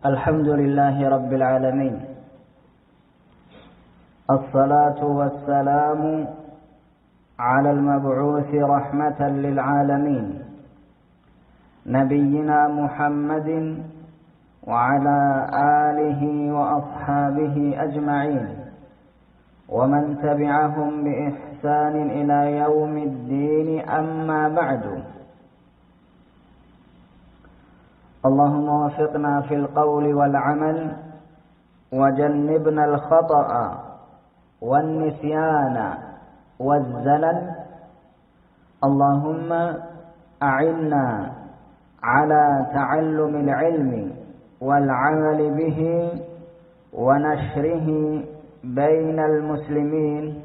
الحمد لله رب العالمين، الصلاة والسلام على المبعوث رحمة للعالمين، نبينا محمد وعلى آله وأصحابه أجمعين ومن تبعهم بإحسان إلى يوم الدين. أما بعد، اللهم وفقنا في القول والعمل، وجنبنا الخطأ والنسيان والزلل. اللهم أعنا على تعلم العلم والعمل به ونشره بين المسلمين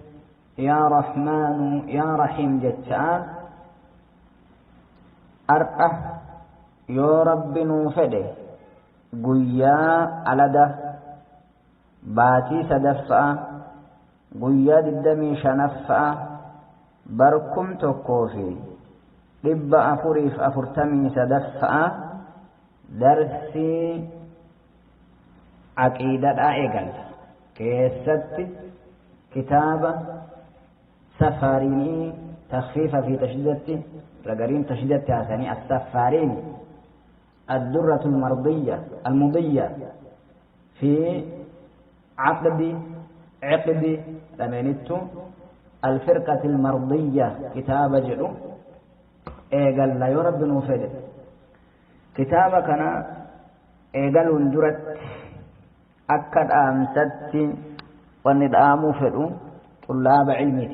يا رحمن يا رحيم. جتا أرأه yoo Rabbi nuu fedhe guyyaa alada baatii sadaffaa guyyaa 25ffaa barkum 1443ffaa darsii aqiidadhaa eegalla. Keessatti kitaaba safaariinii takfiifa fi tashdiidatti ragariin tashdiidatti haasanii as-safaariini الدرة المرضية المضية في عقد لمنتو الفرقة المرضية كتاب جدو إيقال لا يرب نوفد كتاب كان إيقال اندرت أكد أمست وندآمو فدو طلاب علمي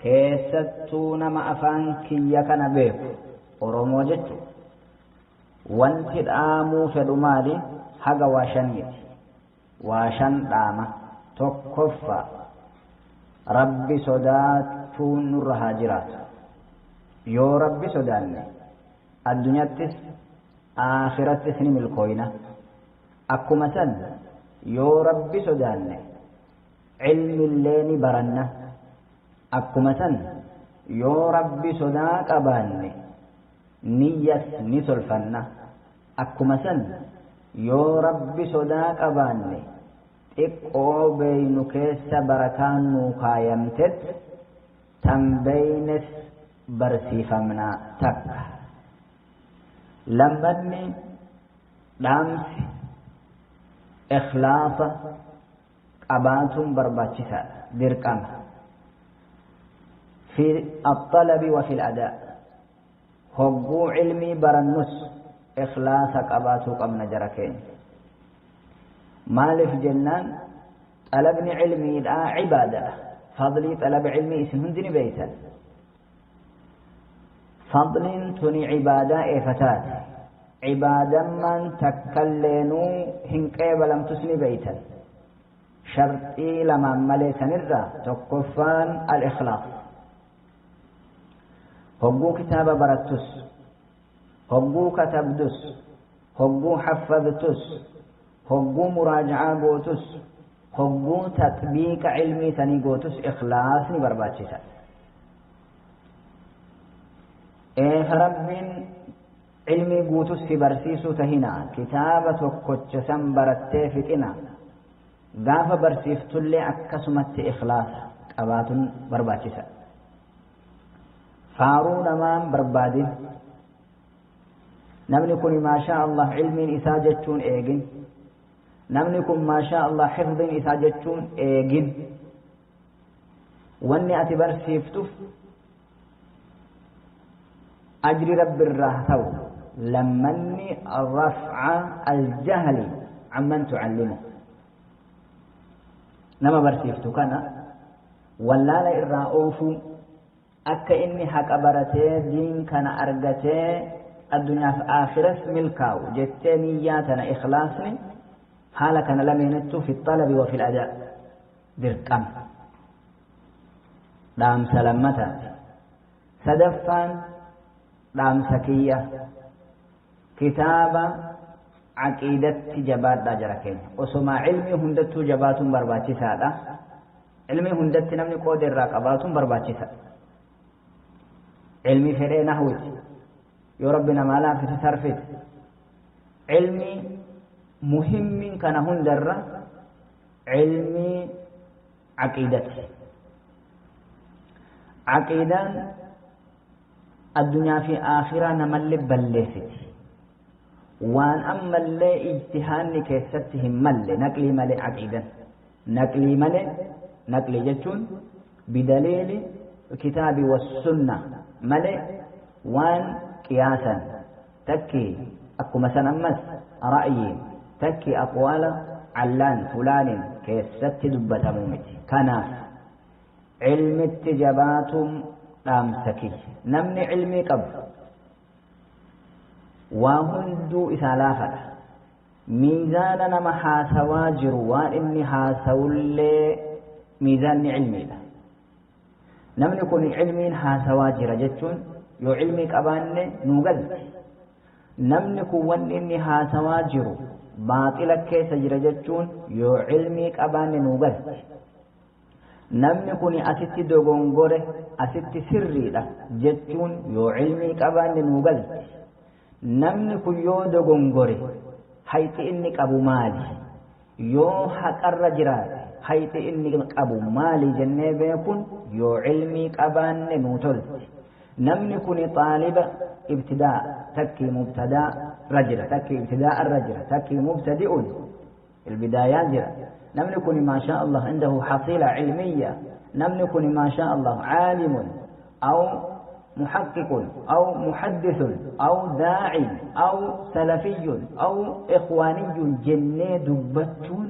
كيستون ما أفانكي يكن بيك أورمو جتو. Wanti dhaamuu fedhu maali? Haga waa shaniiti. Waa shan dhaama. Tokkoffaa, Rabbi sodaachuun nurra haa jiraatu. Yoo Rabbi sodaanne addunyattis aakhirattis ni milkooyna. Akkuma san yoo Rabbi sodaanne cilmillee ni baranna. Akkuma san yoo Rabbi sodaa qabaanne niyyas ni tolfanna. Akkuma san yoo Rabbi sodaa qabaanne xiqqoo beeynu keessa barakaan nuu kaayamtet tan beeynes barsiifamna. Takka lammanni dhaamsi ikhlaasa qabaatuun barbaachisaadha, dirqama fi axalabi wa fi l'adaa. Hogguu cilmii barannus ikhlaasa qabaatuu qabna jara keenya. Maaliif jennaan xalabni cilmiidhaa cibaadadha. Fadlii xalaba cilmii isin hundi ni beeytan. Fadliin tuni cibaadaa eefataati. Cibaadammaan takkalleenuu hin qeebalamtus ni beeytan. Sharxii lamaan malee sanirraa tokkoffaan al-ikhlaas. Hogguu kitaaba barattus, hogguu katabdus, hogguu haffadtus, hogguu muraajacaa gootus, hogguu tatbiiqa cilmii sanii gootus ikhlaasni barbaachisa. Eefa Rabbiin cilmii guutus si barsiisuu tahina, kitaaba tokkocha san barattee fixina, gaafa barsiiftullee akkasumatti ikhlaasa qabaatuun barbaachisa. Faaruu namaan barbaadin. Namni kun maashaa Allah cilmiin isaa jechuun eegin. Namni kun maashaa Allah xifdiin isaa jechuun eegin. Wanni ati barsiiftuuf ajri Rabbirraa ta'u. Lammanni rafca aljahli amman tucallimu. Nama barsiiftu kana wallaala irraa oofuu, akka inni haqa baratee diin kana argatee addunyaaf aakhiras milkaa'u jettee niyyaa tana ikhlaasni haala kana lameenattuu fi xalabi wa fi adaa dirqama. Dhaamsa lammataati. Sadaffaan dhaamsa kiyya kitaaba aqiidatti jabaadhaa jara keenya. Osomaa cilmii hundattuu jabaatuun barbaachisaadha. Cilmii hundatti namni qooda irraa qabaatuun barbaachisa. Cilmii fedhee nahwiti yoo Rabbi namaa laaffise sarfiti. Cilmii Muhimmiin kana hundarra cilmii caqiidati. Caqiidaan addunyaa fi aakhiraa namallee balleessiti. Waan ammallee ijtihaanni keessatti hin malle naqlii malee caqiidan. Naqlii malee, naqlii jechuun bidaliili kitaabi wassunna malee waan qiyaasan takki akkuma san ammas ra'yiin takki aqwaala callaan fulaanin keessatti dubbatamuu miti. Kanaaf cilmitti jabaatuun dhaamsa kiyya. Namni cilmii qabu waa hunduu isaa laafadha. Miizaana nama haasawaa jiru waan inni haasawullee miizaanni cilmiidha. Namni kun cilmiin haasawaa jira jechuun yoo cilmii qabaanne nuu galti. Namni kun wanni inni haasawaa jiru baaxila keessa jira jechuun yoo cilmii qabaanne nuu galti. Namni kun asitti dogongore asitti sirriidha jechuun yoo cilmii qabaanne nuu galti. Namni kun yoo dogongore hayxi inni qabu maali? Yoo haqarra jiraate hayxi inni qabu maali jennee beekuun yoo cilmii qabaanne nuu tolti. Namni kun xaaliba ibtidaa takkii mubtadaa irra jira, takkii ibtidaa irra jira, takkii mubtadi'un ilbidaayaan jira. Namni kun maashaa Allah indahu xasiila cilmiyya. Namni kun maashaa Allah caalimun aw محقق أو محدث أو داع أو سلفي أو إخواني جنة دبتون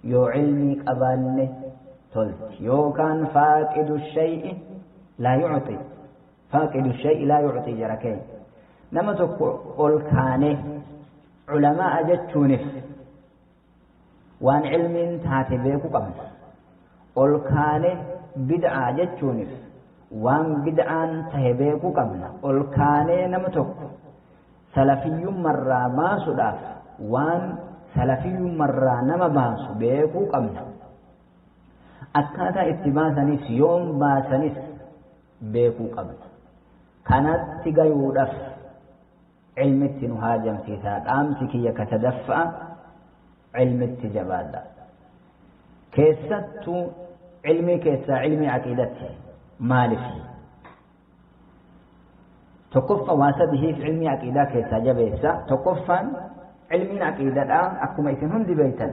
يو علمي قبانه تلت. يو كان فاقد الشيء لا يعطي، فاقد الشيء لا يعطي جركين. نما تقول كانه علماء جتونف وان علم تاتبيكو قبل قل كانه بدعة جتونف waan bid'aan tahe beekuu qabna. Ol kaanee nama tokko salafiyyummarraa baasuudhaaf waan salafiyyummarraa nama baasu beekuu qabna. Akkaataa itti baasanis yoom baasanis beekuu qabna. Kanatti gayuudhaaf cilmitti nu haajamsiisaa. Dhaamsi kiyya katadaffa'a cilmitti jabaadha. Keessattuu cilmii keessaa cilmii caqiidatti. Maaliif? Tokkoffaa waa sadiif cilmii aqiidaa keessaa jabeessa. Tokkoffaan cilmiin aqiidaadhaa akkuma isin hundi beektan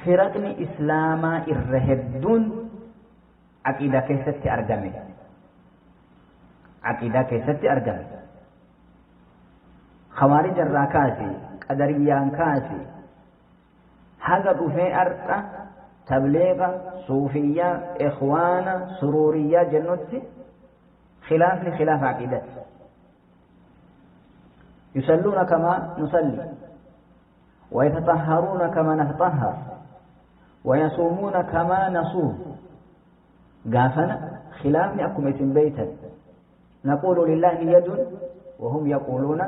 firaqni islaamaa irra hedduun aqiidaa keessatti argame. Aqiidaa keessatti argame. Khawaarija irraa kaase, qadariyyaan kaase, haga dhufee har'a تبليغ صوفية إخوان سرورية جنوتي خلاف لخلاف عقيدة. يصلون كما نصلي ويتطهرون كما نتطهر ويصومون كما نصوم. قافنا خلاف لأكم اسم بيتا. نقول لله يد وهم يقولون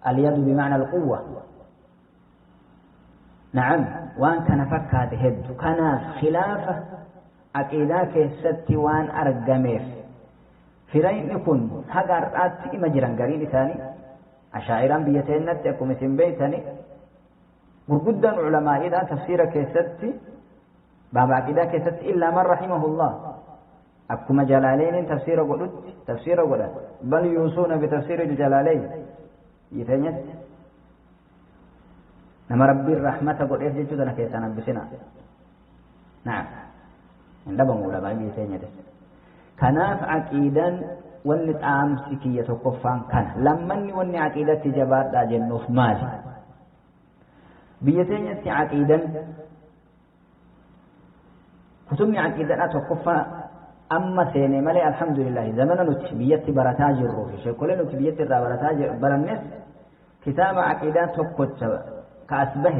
اليد بمعنى القوة. نعم وان كان فكات هد كان خلافة عقيدة كيست وان أرقميف فرين يكون هقر آت إما جران قرين ثاني أشاعران بيتين نتأكم اسم بيتني مرقدا علماء إذا تفسير كيست باب عقيدة كيست إلا من رحمه الله. أكما جلالين تفسير قلت تفسير قلت بل يوصون بتفسير الجلالين يتنيت نما ربي الرحمة قل إيش جيتو أنا كيسانا بسنا. نعم عندما مولا باي بيتنيت كناف عقيدا ونت أمسكية كفان كان لما وني عقيدة تجبات جنوف مالي بيتنيت عقيدا كتمني عقيدة أتوقف أما سيني مالي الحمد لله زمن نتبيت برتاج الروح شكل نتبيت الربرتاج برنس كتاب عقيدة توقف كأسبه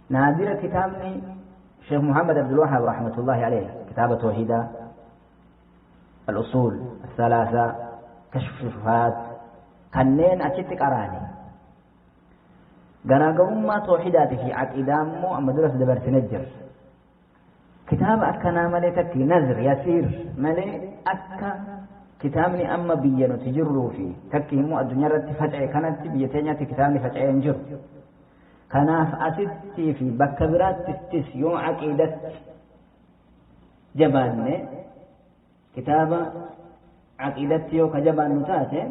نادر كتابني شيخ محمد عبد الوهاب رحمة الله عليه كتاب توحيد الأصول الثلاثة كشف الشبهات كنين أشتك أراني غراغرما توحيدات في عقيدة مو أما درس دبر سنجر كتاب أكنا ملي تكي نذر يسير ملي أكا Kitaabni amma biyya nuti jirruu fi takki immoo addunyaa irratti faca'e kanatti biyya teenyatti kitaabni faca'ee hin jiru. Kanaaf asittii fi bakka biraattis yoo aqiidatti jabaanne, kitaaba aqiidatti yoo ka jabaannu taate,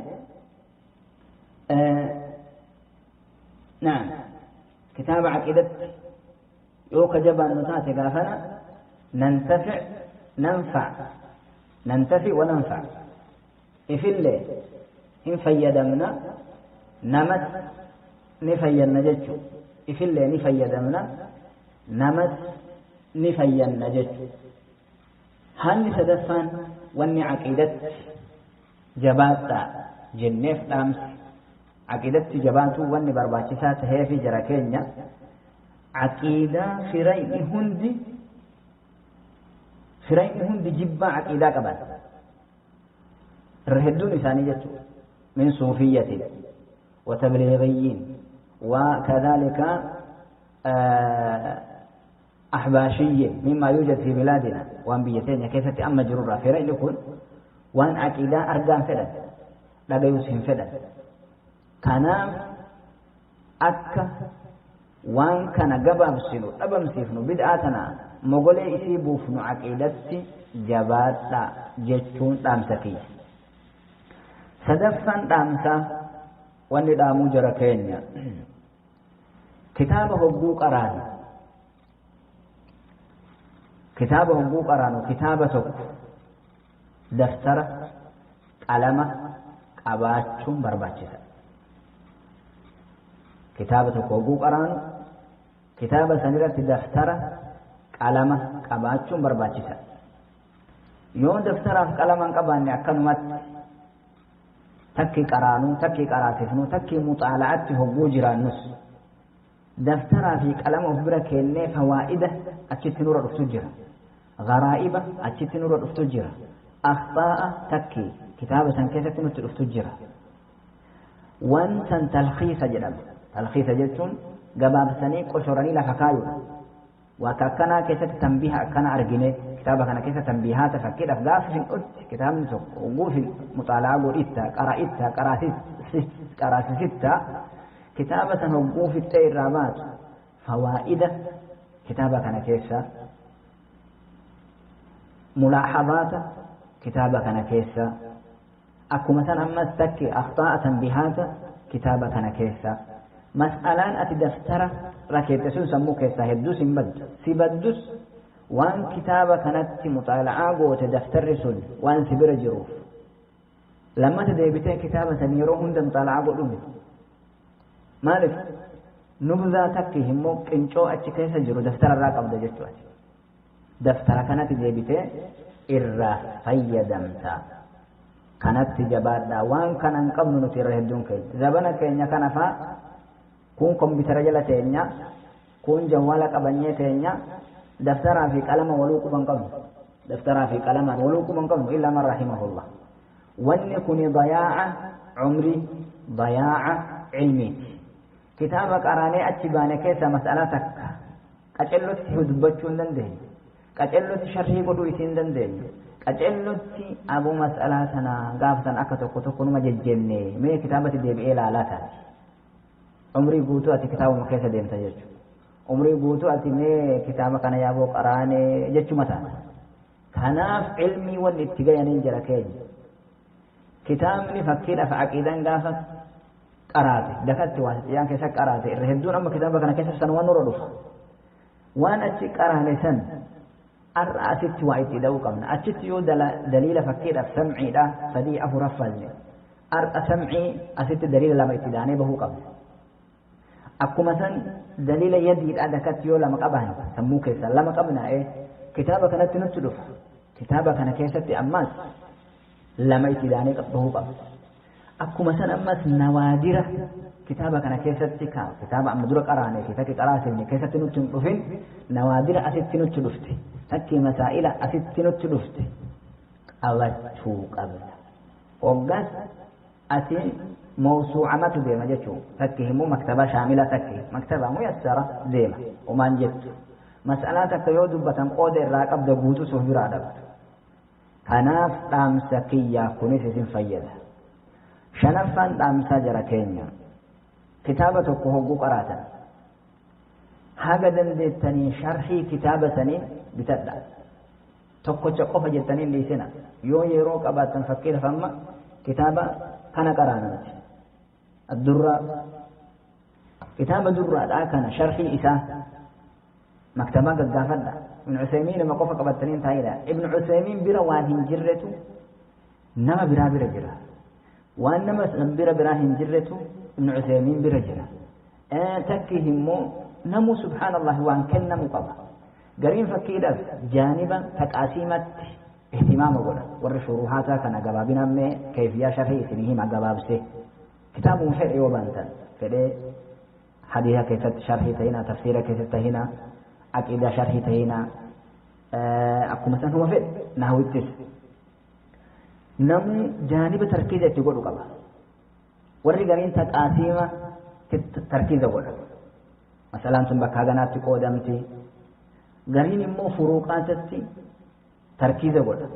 naam, kitaaba aqiidatti yoo ka jabaannu taate gaafana nantafic nanfac nantafi wa nanfac, ifillee hin fayyadamna, namas ni fayyanna jechu. Ifillee ni fayyadamna, namas ni fayyanna jechu. Haalli sadaffaan wanni aqiidatti jabaadhaa jenneef, dhaamsi aqiidatti jabaatuu wanni barbaachisaa taheefi jara keenya, aqiidaa firayni hundi jibbaa aqiidaa qaban irra hedduun isaanii jechuudha, من صوفية وتبليغيين وكذلك أحباشي مما يوجد في بلادنا. Waan biyya teenya keessatti amma jirurraa firayni kun waan aqiidaa argaan fedhan, dhagayuus hin fedhan. Kanaaf akka waan kana gabaabsinu, dhabamsiifnu, bid'aa tana mogolee isii buufnu, aqiidatti jabaadhaa jechuun dhaamsa kiyya. Sadaffaan dhaamsaa wanni dhaamuu jara keenya, kitaaba hogguu qaraanu, kitaaba hogguu qaraanu, kitaaba tokko daftara qalama qabaachuun barbaachisa. Kitaaba tokko hogguu qaraanu kitaaba sanirratti daftara qalama qabaachuun barbaachisa. Yoo daftaraaf qalama hin qabaanne, akkanumatti takki qaraanuu, takki qaraasifnuu, takki muxaala'atti hogguu jiraannus, daftaraa fi qalama of bira kennee fawaa'ida achitti nurra dhuftu jira, garaa'iba achitti nurra dhuftu jira, akhxaa'a takki kitaaba san keessatti nutti dhuftu jira. Wantan talkiisa jedhama. Talkiisa jechuun gabaabsanii qoshoranii lafa kaayuudha. Waa akkanaa keessatti tanbiiha akkana argine, kitaaba kana keessa tanbiihaata fakkiidhaaf gaafa hin dhutti kitaabni tokko hogguu muxaala'aa godhitta, qara'itta, qaraasisitta, kitaaba san hogguu fixxee irraa baatu fawaa'ida kitaaba kana keessa, mulaaxabaata kitaaba kana keessa, akkuma san ammas takki akhxaa'a tanbiihaata kitaaba kana keessa, mas'alaan ati daftara rakeette sun sammuu keessaa hedduus hin baddu. Si baddus waan kitaaba kanatti muxaala'aa goote daftarri sun waan si bira jiruuf, lammata deebitee kitaaba san yeroo hunda muxaala'aa godhu miti. Maaliif? Nubzaa takki immoo qincoo achi keessa jiru daftara irraa qabda jechuudha. Daftara kanatti deebitee irraa fayyadamta. Kanatti jabaadhaa. Waan kana hin qabnu nuti irra hedduun keenya. Zabana keenya kana faa kun kompiitara jala teenya, kun jawwaala qabanyee teenya, daftaraa fi qalama waluu quban qabnu. Daftaraa fi qalamaan waluu quban qabnu, إلا من رحمه الله. Wanni kuni dayaa'a umrii, dayaa'a cilmiiti. Kitaaba qaraanee achi baane keessa mas'alaa takka qacellotti dubbachuu hin dandeenyu, qacellotti sharhii godhuu isii hin dandeenyu, qacellotti abuu mas'alaa sana gaafatan akka tokko tokko numa jejjenne mee kitaabatti deebi'ee ilaalaa taati. Umrii guutuu ati kitaabuma keessa deemta jechuudha. Umrii guutuu ati mee kitaaba kana yaaboo qaraanee jechuma taata. Kanaaf ilmii wanni itti gayaniin jira keenya. Kitaabni fakkiidhaaf aqiidaan gaafa qaraate, dakatti waasixiyaan keessa qaraate, irra hedduun amma kitaaba kana keessa san waan nurra dhufa. Waan achi qaraane san har'a asitti waa itti hidhuu qabna. Achitti yoo daliila fakkiidhaaf samciidha sadii afur haffalne, har'a samcii asitti daliila lama itti daanee bahuu qabna. Akkuma san daliila yadiidha dakatti yoo lama qabaan, sammuu keessaa lama qabnaa'ee kitaaba kanatti nutti dhufa. Kitaaba kana keessatti ammaas lama itti daanee bahuu qabna. Akkuma san ammas nawaadira kitaaba kana keessatti ka kitaaba amma dura qaraane fi takki qaraasifne keessatti nutti hin dhufin, nawaadira asitti nutti dhufte, takki masaa'ila asitti nutti dhufte qabachuu qabna. Hoggas ati mawsuucamatu deema jechuu, takki immoo maktaba shaamila, takki maktaba muyassara deema homaan jettu. Mas'alaa takka yoo dubbatan qooda irraa qabda guutuu suuf biraa dhabdu. Kanaaf dhaamsa kiyyaa kunis isin fayyada. Shanaffaan dhaamsaa jara keenya, kitaaba tokko hogguu qaraatan haga dandeettanii sharhii kitaaba sanii bitadha. Tokkocha qofa jettanii dhiisina. Yoo yeroo qabaattan, fakkiidhaaf amma kitaaba kana qaraanamti addurraa, kitaaba durraadhaa kana sharhii isaa maktabaa gaggaafadha. Ibn Usaymiin nama qofa qabattanii taa'idha. Ibn Usaymiin bira waan hin jirretu nama biraa bira jira, waan nama bira biraa hin jirretu Ibn Usaymiin bira jira. Takki immoo namu, subhaanallah, waan kennamu qaba. Gariin fakkiidhaaf jaaniba taqaasiimatti ihtimaama godha. Warri shuruhaataa kana gabaabinaan mee kayfiyaa sharhii isinii hima gabaabsee. Kitaabuma fedhe yoo baantan, fedhee hadiisa keessatti sharhii tahina, tafsiira keessatti tahina, aqiidaa sharhii tahina, akkuma san huma fedhe naahwittis, namni jaaniba tarkiiza itti godhu qaba. Warri gariin taqaasiima tarkiiza godha, masalaan tun bakka haganaatti qoodamti. Gariin immoo furuuqaatatti tarkiiza godha,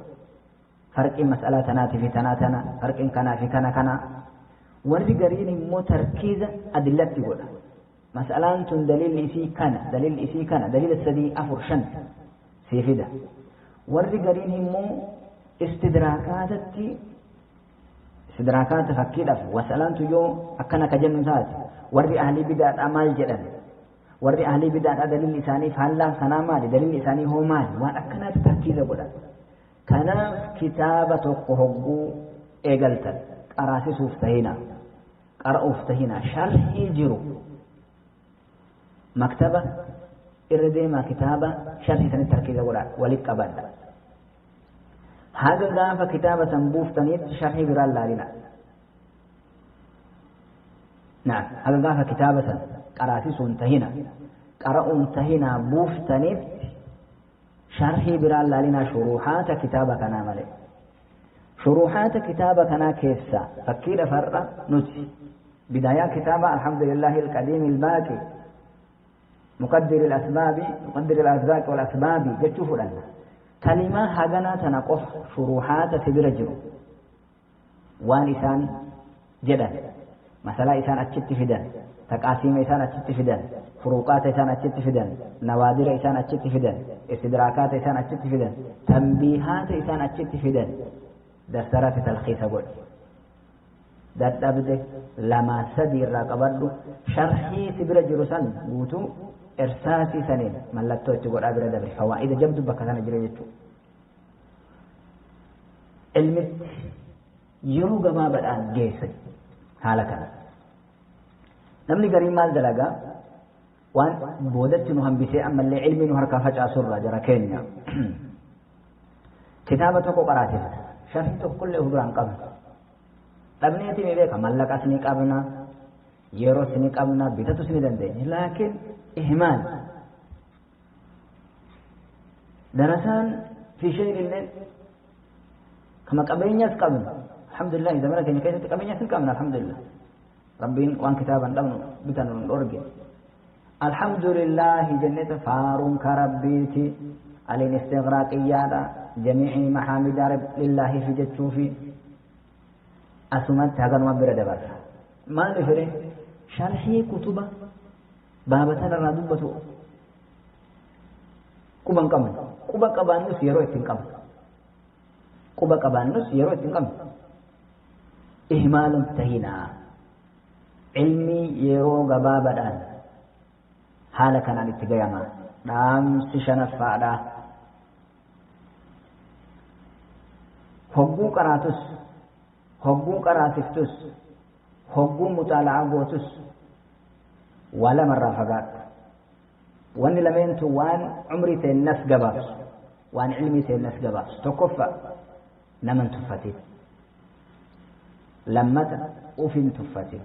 farqiin mas'alaa tanaatii fi tanaa tana, farqiin kanaa fi kana kana. Warri gariin immoo tarkiiza adillatti godha, mas'alaan tun daliilli isii kana, daliilli isii kana, daliila sadii, afur, shan sii fida. Warri gariin immoo istidraakaatatti, istidraakaata fakkiidhaaf masalaan tun yoo akkana ka jennu taate, warri ahlii bidaadhaa maal jedhan, warri ahlii bidaadhaa daliilli isaanii faallaan kanaa maali, daliilli isaanii hoo maali, waan akkanaatti tarkiiza godhan. Kanaaf kitaaba tokko hogguu eegaltan qaraasisuuf tahina, qara'uuf tahina, sharhii jiru maktaba irra deemaa, kitaaba sharhii sanitti tarkiiza godhaa, walit qabadha. Haga gaafa kitaaba san buuftaniitti sharhii biraan laalina. Naam, haga gaafa kitaaba san qaraasisuun tahina, qara'uun tahina buuftaniitti sharhii biraan laalinaa, shuruuhaata kitaaba kanaa malee. Shuruuhaata kitaaba kanaa keessaa fakkiidha farra nuti bidaayaa kitaaba الحمد لله القديم الباقي مقدر الأسباب مقدر الأرزاق والأسباب jechuu fudhanna. Kalimaa haganaa tana qofa shuruuhaata si bira jiru, waan isaan jedhan, masalaa isaan achitti fidan, taqaasiima isaan achitti fidan, furuuqaata isaan achitti fidan, nawaadira isaan achitti fidan, istidraakaata isaan achitti fidan, tanbiihaata isaan achitti fidan, daftaratti talkiisa godhi. Dadhabde lamaa sadii irraa qabadhu. Sharhii si bira jiru san guutuu irsaasii saniin mallattoo itti godhaa bira dabre. Fawaa'ida jabdu bakka sana jira jechuudha. Ilmitti yeroo gabaabaadhaan geesse haala kana. Namni gariin maal dalagaa? Waan boodatti nu hambisee ammallee ilmi nu harkaa facaasurra, jara keenya. Kitaaba tokko qaraasifata. Sharhii tokkollee of biraan qabna. Dhabneeti ni beeka, mallaqas ni qabna, yeroos ni qabna, bitatus ni dandeenya. Laakiin ihmaal. Darasaan fi shay'in illee kama qabeenyas qabna. Alhamdulillah, zamana keenya keessatti qabeenyas ni qabna, alhamdulillah. Rabbiin waan kitaaban dhabnu bitan nu dhorge. Alhamdulillah jenneta, faaruun ka Rabbiiti. Aliin istighraaqiyyaadha. جميع محامد لله fi jechuufi asumatti haganuma bira dabarsa. Maal fire? Sharhii kutuba baaba tanarraa dubbatu quba hin qabnu. Quba qabaannus yeroo ittiin qabnu. Quba qabaannus yeroo ittiin qabnu. Ihmaalan tahinaa. Ilmi yeroo gabaabaadhaan haala kanaan itti gayama. Dhaamsi shanaffaadha. Hogguu qaraatus, hogguu qaraasiftus, hogguu muxaala'aa gootus waa lamarraa fagaadhu. Wanni lameentu waan umrii teennas gabaabsu, waan ilmii teennas gabaabsu. Tokkoffaa, naman tuffatin. Lammata, ufin tuffatin.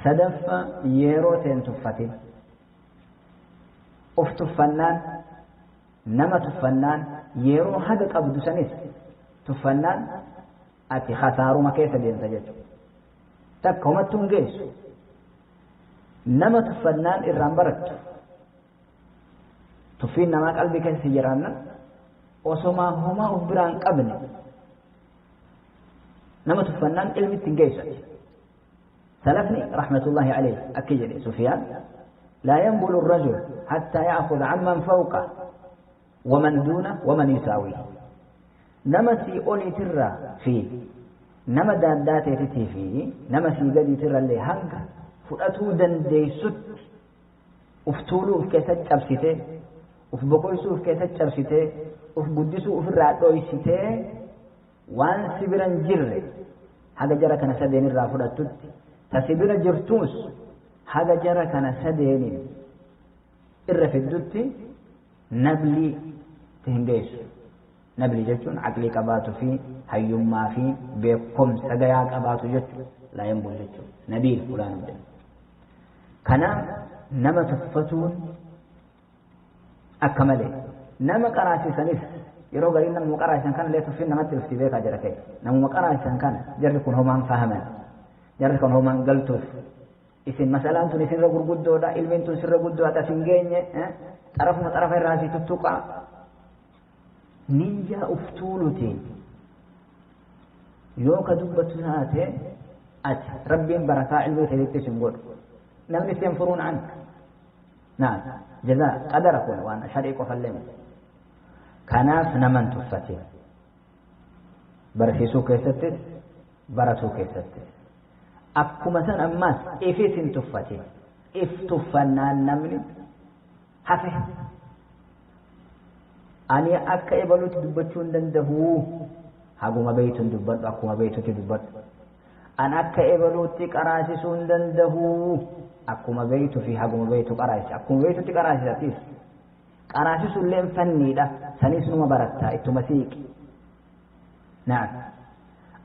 Sadaffaa, yeroo teen tuffatin. Uf tuffannaan, nama tuffannaan, yeroo haga qabdu sanis tuffannaan ati khasaaruma keessa deemta jechuudha. Takka homattuu hin geessu. Nama tuffannaan irraan barattu. Tuffiin namaa qalbii keessa si jiraannan Osomaa homaa of biraan qabne nama tuffannaan ilmi ittiin geessan. Salafni rahmatullahi alayhi akki jedhe Sufyaan: لا ينبل الرجل حتى يأخذ عمن فوقه ومن دونه ومن يساويه. نما سي أولي ترى في نما داداتي تتي في نما سي قدي ترى اللي هنگ فؤتو دنديست افتولو كيسة cabsite uf boqoysuu uf keessa cabsite uf guddisuu ufirraa dhoysite waan si bira hin jirre haga jara kana sadeen irraa fudhattutti ta si bira jirtuus haga jara kana sadeeniin irra fiddutti nablii ti hin geessu. Nablii jechuun aqlii qabaatu fi hayyummaa fi beekumsa gayaa qabaatu jechuudha. Laa yanbul jechuudha. Nabiil fulaan jedhama. Kanaaf nama tuffatuun akka malee nama qaraasisanis yeroo gariin namuma qaraasisan kana illee tuffiin namatti dhufti beekaa jara keenya. Namuma qaraasisan kana jarri kun homaan fahaman, jarri kun homaan galtuuf, isin masalaan tun isinirra gurguddoodha, ilmiin tun sirra guddoodha, as hin geenye, xarafuma xarafa irraa si tuttuqaa. Niyyaa uf tuulutiin yoo ka dubbattu taate ati rabbiin barakaa ilmii keetitti isin godhu. Namni si yanfuruun anka. Naam, jazaa qadara kun waan shar'ii qofallee miti. Kanaaf naman tuffatin. Barsiisuu keessattis baratuu keessattis. Akkuma san ammaas ifis hin tuffatin. If tuffannaan namni hafe. Ani akka ebaluutti dubbachuu hin danda'u. Haguma beeytuun dubbadhu, akkuma beeytutti dubbadhu. An akka ebaluutti qaraasisuu hin danda'u. Akkuma beeytu fi haguma beeytu qaraasisi. Akkuma beeytutti qaraasisi. Qaraasisuulleen fanniidha. Sanis numa barattaa ittuma siiqi. Naam.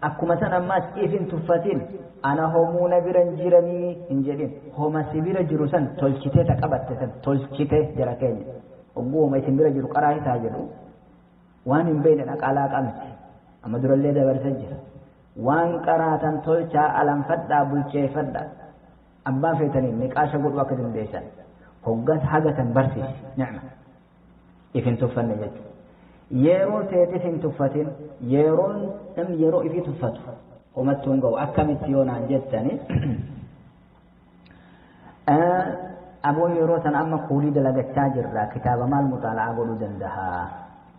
Akkuma san ammaas if hin tuffatin. Ana homuu na bira hin jiranii hin jedhin. Homa si bira jiru san tolchitee ta qabatte san tolchitee jara keenya. Hogguu homa isin bira jiru qaraasisaa jedhu waan hin beekne dhaqaalaa qabdi. Amma durallee dabarsa jira. Waan qaraatan tolchaa alanfadhaa bulcheeffadhaa. Abbaan feetaniin niqaasha godhuu akka dandeessan. Hoggas haga san barsiisi. Nicma. If hin tuffanne jechuudha. Yeroo teetis hin tuffatin, yeroon namni yeroo ifii tuffatu homattuu hin ga'u. Akkamitti yoo naan jettani, aboo yeroo sana amma kuulii dalagachaa jirra, kitaaba maal muxaala'aa godhuu danda'a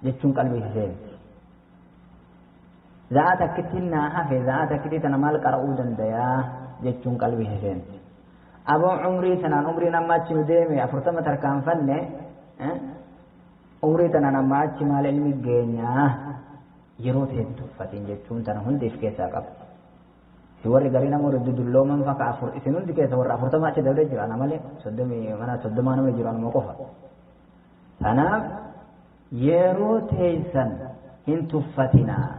jechuun qalbii seenti. Za'aa takkittiin naa hafe, za'aa takkittii tana maal qara'uu dandayaa jechuun qalbii seenti. Aboo umrii tanaan umriin amma achi nu deeme 40 tarkaanfanne, umrii tanaan amma achi maal ilmi geenyaa yeroo ta'e tuffatin jechuun tana hundi if keessaa qaba. Si warri garii nama warri dudullooman fakka afur isin hundi keessa warra 40 achi dabree jira ana malee 30 mana 30 nama jiru anuma qofa. Kanaaf yeroo teessan hin tuffatinaa.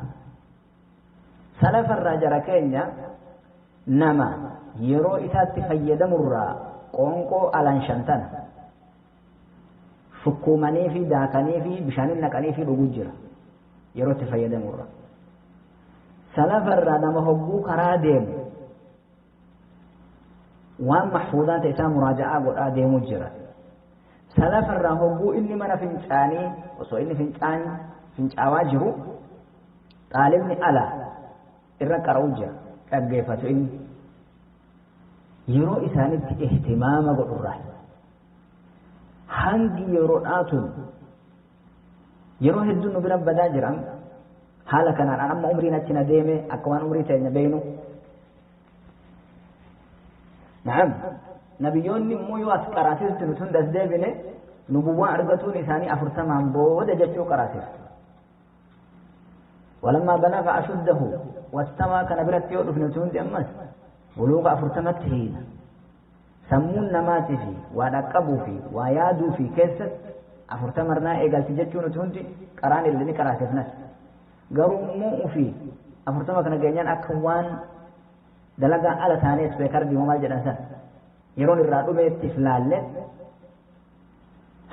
Salafarraa jara keenya nama yeroo isaatti fayyadamurraa qoonqoo alan shantana shukkuumanii fi daakanii fi bishaanin naqanii fi dhuguu jira yeroo itti fayyadamurra. Salafarraa nama hogguu karaa deemu waan mahfuudhaan ta'e isaa muraaja'aa godhaa deemuu jira. Salafarraa hogguu inni mana fincaanii osoo inni fincaawaa jiru xaalibni ala irra qara'uu jira dhaggeeffatu inni. Yeroo isaanitti ihtimaama godhurraa hangi yeroo dhaatuun yeroo hedduun nu bira badaa jiran haala kanaan an amma umriin achi na deeme akka waan umrii teenya beeynu. Naam, nabiyyoonni immoo yoo as qaraasiftu nuti hunda as deebine nubuwwaa argatuun isaanii 40n booda jechuu qaraasiftu. Walammaa balaga ashuddahu wastamaa kana biratti yoo dhufne nuti hundi ammas buluuqa 40tti hiina. Sammuun namaatii fi waa dhaqqabuu fi waa yaaduu fi keessatti 40rnaa eegalti jechuu nuti hundi qaraan illee ni qaraasifnas. Garuu immoo ofii 40 kana geenyaan akka waan dalagaa ala taanee ispeekar diimaa maal jedhan san yeroon irraa dhumeetti if laalle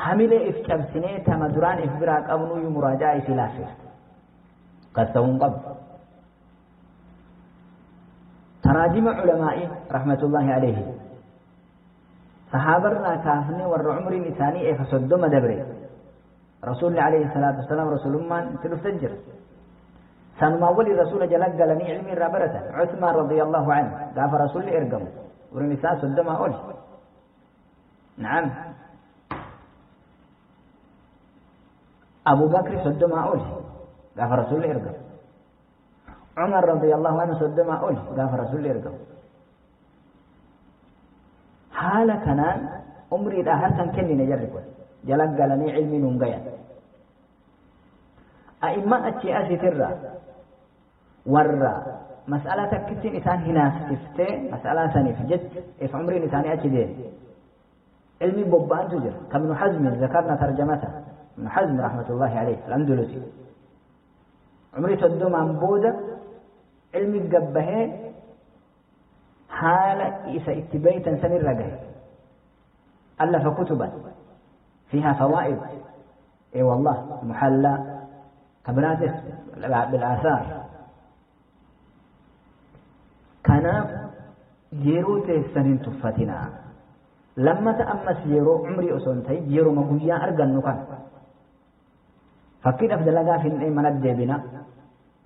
hamilee if cabsinee tama duraan if biraa qabnuyyuu muraajaa isii laaffifte. Kas ta'uu hin qabu. Taraajima ulamaa'ii rahmatullahi alayhi sahaabarraa kaafnee warra umriin isaanii eega 30 dabre Rasuulli alayhi salaatu wasalaam rasuulummaan itti dhufte jira. Sanumaa waliin rasuula jala galanii ilmi irraa baratan. Uthmaan radiyallahu anhu gaafa rasuulli ergamu umriin isaa 30 oli. Na'am. Abu Bakri 30 oli gaafa rasuulli ergamu. Umar radiyallahu anhu 30 oli gaafa rasuulli ergamu. Haala kanaan umriidhaa harkan kennine jarri kun jala galanii ilmi nuun gayan. A'immaan achii asiitirra warra mas'alaa takkittiin isaan hinaafsiftee mas'alaa saniif jecha if umriin isaanii achi deeme. Ilmi bobba'antu jira. Ka Ibnu Hazmi zakarna tarjamata. Ibnu Hazmi rahmatullahi alayhi al-Andalusi. Umrii 30n booda ilmi gabbahee haala isa itti beeytan sanirra gahe. Allafa kutuban fiihaa fawaa'id. Ee wallah muhallaa kabiraatis bilaasaar. Kanaaf yeroo teessan hin tuffatinaa. Lammata ammas yeroo umrii osoo hin ta'in yeruma guyyaa argannu kana. Fakkiidhaaf dalagaa finnee mana deebina.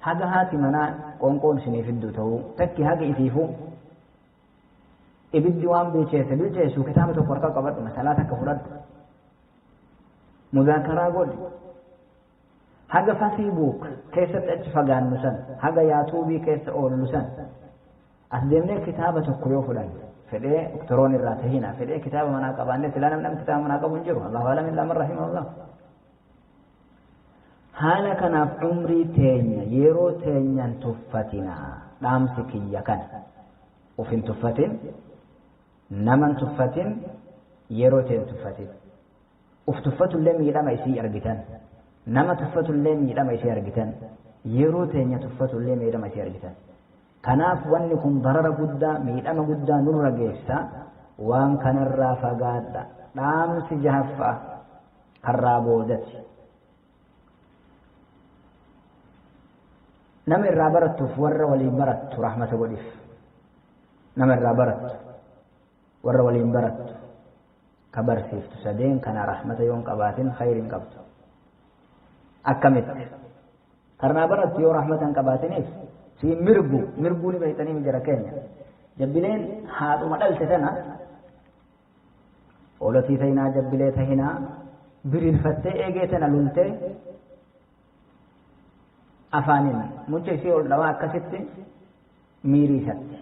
Haga haati manaa qoonqoon isinii fiddu ta'uu takki haga isiifuu ibiddi waan bilcheesse bilcheessu kitaaba tokko harkaa qabadhu masalaa takka fudhadhu. Muzaakaraa godhi. Haga fasiibuuk keessatti achi fagaannu san haga yaatuubii keessa oollu san as deemnee kitaaba tokko yoo fudhanne fedhee dokteroon irraa tahina fedhee kitaaba manaa qabaanne silaa namni kitaaba manaa qabu hin jiru. Allahu alam illaa man rahimahullah. Haala kanaaf umrii teenya yeroo teenyan tuffatinaa. Dhaamsi kiyya kana. Of hin tuffatin, nama hin tuffatin, yeroo teen tuffatin. Uf tuffatullee miidhama isii argitan, nama tuffatullee miidhama isii argitan, yeroo teenya tuffatullee miidhama isii argitan. Kanaaf wanni kun darara guddaa miidhama guddaa nurra geessa. Waan kanarraa fagaadha. Dhaamsi jahaffaa karraa boodati. Nama irraa barattuuf warra waliin barattu rahmata godhiif. Nama irraa barattu warra waliin barattu ka barsiiftu sadeen kana rahmata yoon qabaatin khayri hin qabdu. Akkamitti? Karnaa barattu yoo rahmata hin qabaatiniif si mirgu mirguu ni beektanii jara keenya. Jabbileen haadhuma dhalte tana hoolotii tahinaa jabbilee tahinaa biriirfattee eegee tana lultee afaaniin mucha isii ol dhawaa akkasitti miiriisatti.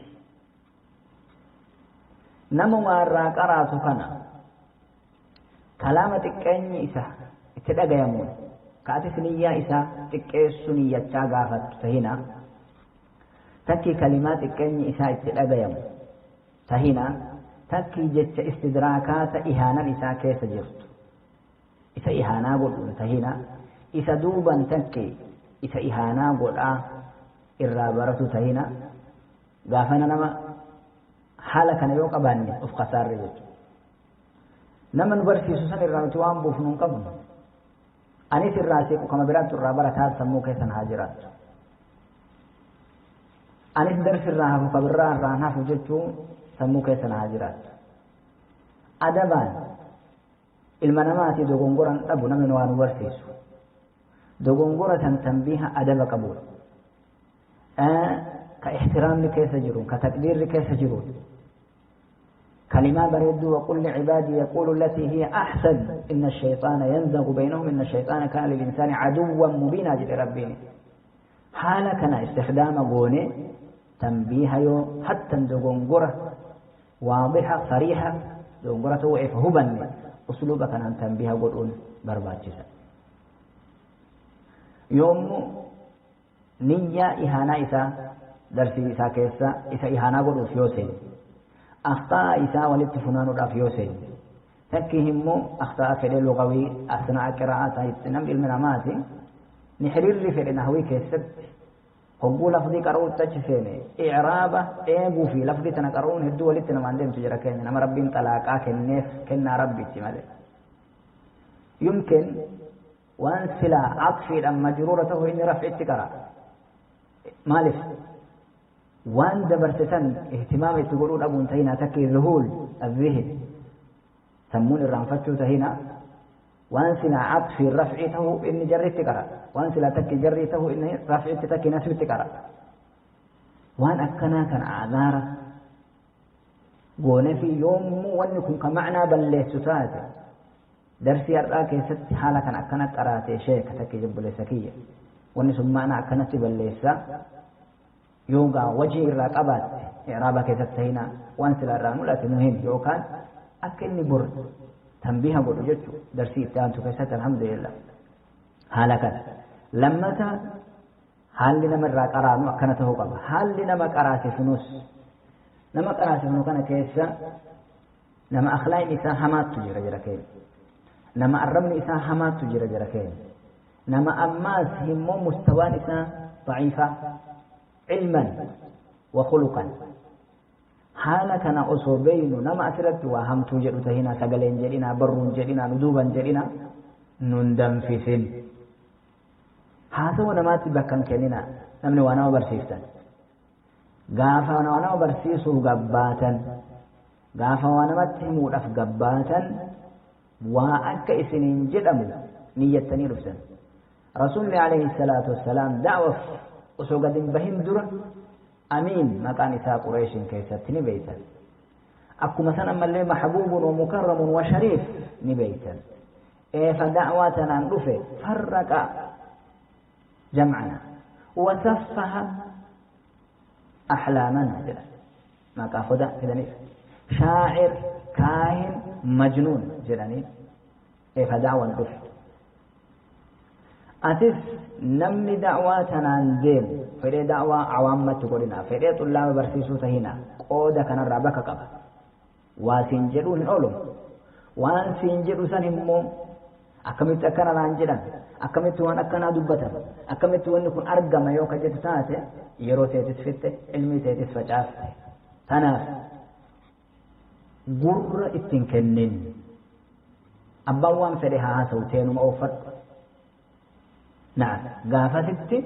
Nama waarraa qaraatu kana kalaama xiqqeenyi isa itti dhagayamuun ka'atis niyyaa isaa xiqqeessu niyyachaa gaafattu tahina takkii kalimaa xiqqeenyi isaa itti dhagayamu tahina takkii jecha istidraakaata ihaanan isaa keessa jirtu isa ihaanaa godhuun tahina isa duuban takkii isa ihaanaa godhaa irraa baratu tahina gaafana nama haala kana yoo qabaanne of kasaarre jechuudha. Nama nu barsiisu san irraa nuti waan buufnu hin qabnu. Anis irraa siqu kama biraattu irraa barataa sammuu keessan haa jiraattu. Anis darsi irraa hafu ka birraa irraa hafu jechuun sammuu keessan haa jiraattu. Adabaan ilma namaatii dogongoran dhabu namni waa nu barsiisu. Dogongora san tanbiiha adaba qabuudha. Ka ihtiraamni keessa jiru, ka taqdiirri keessa jiru. كلمة بريد وقل لعبادي يقول التي هي أحسن إن الشيطان ينزغ بينهم إن الشيطان كان للإنسان عدوا مبينا جل ربين. حالة كان استخدام قوني تنبيه يو حتى دغنغرة واضحة صريحة دغنغرة وعف هبا أسلوب كان تنبيه قول برباجسا. يوم نية إهانة إسا درسي إسا كيسا إسا إهانة قول فيوسين أخطاء إساء ولتفنان الأفيوسين تكيهم أخطاء في اللغوي أثناء قراءته نم المنامات نحرر في النحوي كيسد هو لفظي قرؤ تجسيني إعرابة إيغو في لفظي تنقرؤون هدو ولتنا ما عندهم تجركين نما ربي طلاقا كنيف كنا ربي تمالي يمكن وان سلا عطفي لما مجرورته إني رفع التقرأ مالف وان دبرتسن اهتمام تقولون أبو انتهينا تكي ذهول الذهن سمون الرانفتو تهينا Waan silaa caxfii rafcii ta'uu inni jarritti qara, waan silaa takki jarrii ta'uu inni rafcitti takki nasbitti qara. Waan akkanaa kana aadaara goone fi yoomuu wanni kun ka macnaa balleessu taate, darsii har'aa keessatti haala kan akkana qaraate sheeka takki jabboleessa kiyya, wanni sun macnaa akkanatti balleessaa yoogaa wajii irraa qabaatte i'raaba keessatti tahinaa waan silaa irraa mul'ate nu himi, yookaan akka inni bor tanbiiha godhu jechu darsii itti aantu keessatti. Alhamdulillah, haala kana. Lammata, haalli nama irraa qaraanu akkana ta'uu qaba. Haalli nama qaraasifnus, nama qaraasifnu kana keessa nama akhlaaqni isaa hamaattu jira jira keenya, nama arrabni isaa hamaattu jira jira keenya, nama ammaas immoo mustawaan isaa daciifa cilman wa khuluqan. Haala kana osoo beeynu nama asirratti waa hamtuu jedhu tahinaa, sagaleen jedhinaa, barruun jedhinaa, nu duuban jedhinaa, nun danfisin. Haasawa namaatti bakka hin kenninaa. Namni waa nama barsiiftan, gaafa waa nama barsiisuuf gabbaatan, gaafa waa namatti himuudhaaf gabbaatan, waa akka isiniin jedhamu niyyattanii dhuftan. Rasuulli alayhi salaatu wassalaam da'waf osoo gad hin bahin dura amiin maqaan isaa Qureeshin keessatti ni beeytan. Akkuma san ammallee mahbuubun wa mukarramun wa shariif ni beeytan. Eefa da'waa tanaan dhufe farraqa jam'ana wa saffaha ahlaamana jedhan, maqaa soda fidaniif, shaacir, kaahin, majnuun jedhanii eefa da'waan dhufe. Atis namni da'waa tanaan deemu, fedhee da'waa awaammatti godhina, fedhee xullaaba barsiisuu tahina, qooda kanarraa bakka qaba. Waa siin jedhuu hin oolu. Waan siin jedhu san immoo akkamitti akkana naan jedhan, akkamitti waan akkanaa dubbatan, akkamitti wanni kun argama yoo ka jettu taate, yeroo teetis fixxe, ilmii teetis facaafte. Tanaaf gurra ittiin kennin. Abbaan waan fedhe haa haasa'u, teenuma ooffadhu. Naam, gaafasitti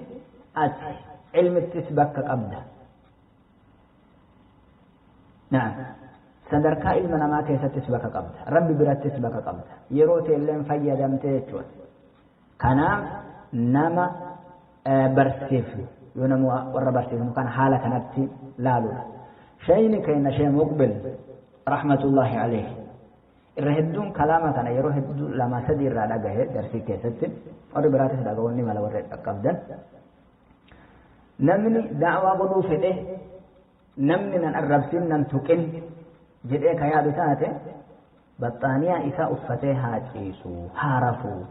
ati ilmittis bakka qabda. Naam, sadarkaa ilma namaa keessattis bakka qabda, Rabbi birattis bakka qabda, yeroo teelleen fayyadamte jechuudha. Kanaaf nama barsiifnu, yoo nama warra barsiifnu kana haala kanatti laaluudha. Shayni keenya Shee Muqbil rahmatullahi alayhi irra hedduun kalaama kana yeroo hedduu lama sadii irraa dhagahe darsii keessatti, warri biraatis dhaga'uun ni mala warri qaqqabdan. Namni da'waa godhuu fedhe, namni nan arrabsin nan tuqin jedhee ka yaadu taate, baxxaaniyaa isaa uffatee haa ciisu, haa rafuu.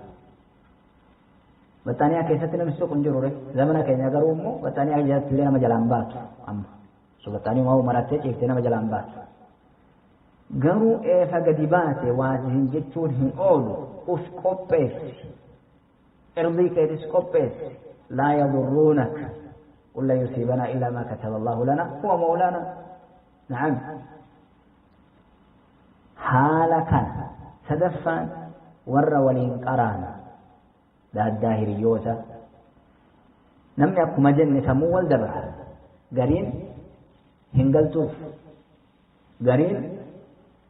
Baxxaaniyaa keessatti namni tuqu hin jiru. Zamana keenya garuu immoo baxxaaniyaa jalatti illee nama jalaan baatu amma. So baxxaanii marattee ciiftee nama jalaan baatu. Garuu eefa gadi baate waa hin jechuun hin oolu, uf qopheessi, irdii keetis qopheessi. Laa yadurruunak qul lan yusiibanaa illaa maa kataba Allahu lana huwa mawlaana. Na'am, haala kana. Sadaffaan, warra waliin qaraana, daaddaa hiriyoota. Namni akkuma jenne sammuu wal dabra. Gariin hin galtuuf, gariin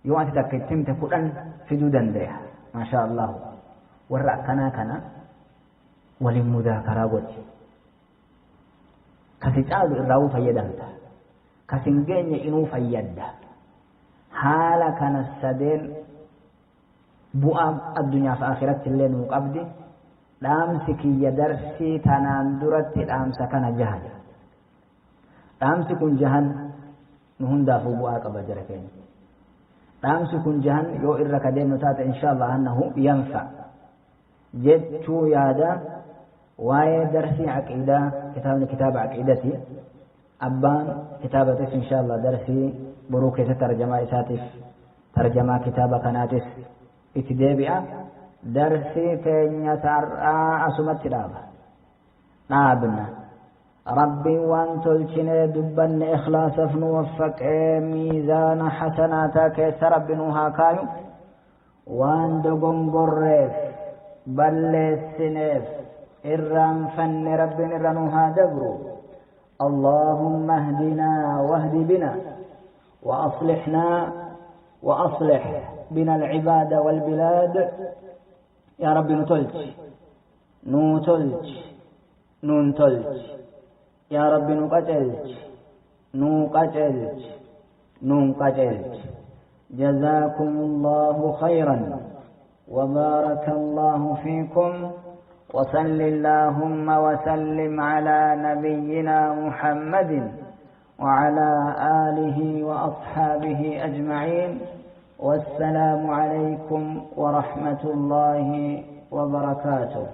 yoo ati takka itti himte 10 fiduu danda'a, maashaa Allahu. Warra akkanaa kana waliin mudaakaraa godhi. Kasi caalu irraa fayyadamta, kasin geenye inuu fayyadda. Haala kana sadeen bu'aa addunyaaf akhiratti illee nuu qabdi. Dhaamsi kiyya darsii tanaan duratti dhaamsa kana jahan. Dhaamsi kun jahan nu hundaafuu bu'aa qaba jara keenya. Dhaamsi kun jahan yoo irra ka deemnu taate, insha Allah annahu yanfa jechuu yaada. Waa'ee darsii aqiidaa, kitaabni kitaaba aqiidati. Abbaan kitaabatis insha Allah darsii boruu keessatti tarjamaa isaatiif, tarjamaa kitaaba kanaatis itti deebi'a. Darsii teenya har'aa asumatti dhaaba, dhaabna. Rabbiin waan tolchinee dubbanne ikhlaasaf nu waffaqee miizaana hasanaataa keessa Rabbi nu haa kaayu. Waan dogongorreef, balleessineef, irraanfanne Rabbiin irra nu haa dabru. اللهم اهدنا واهد بنا، وأصلحنا وأصلح بنا العباد والبلاد. Yaa Rabbi nu tolchi, nuu tolchi, nuun tolchi. Yaa Rabbi nu qaceelchi, nuu qaceelchi, nuun qaceelchi. جزاكم الله خيرا وبارك الله فيكم، وصل اللهم وسلم على نبينا محمد وعلى آله وأصحابه أجمعين، والسلام عليكم ورحمة الله وبركاته.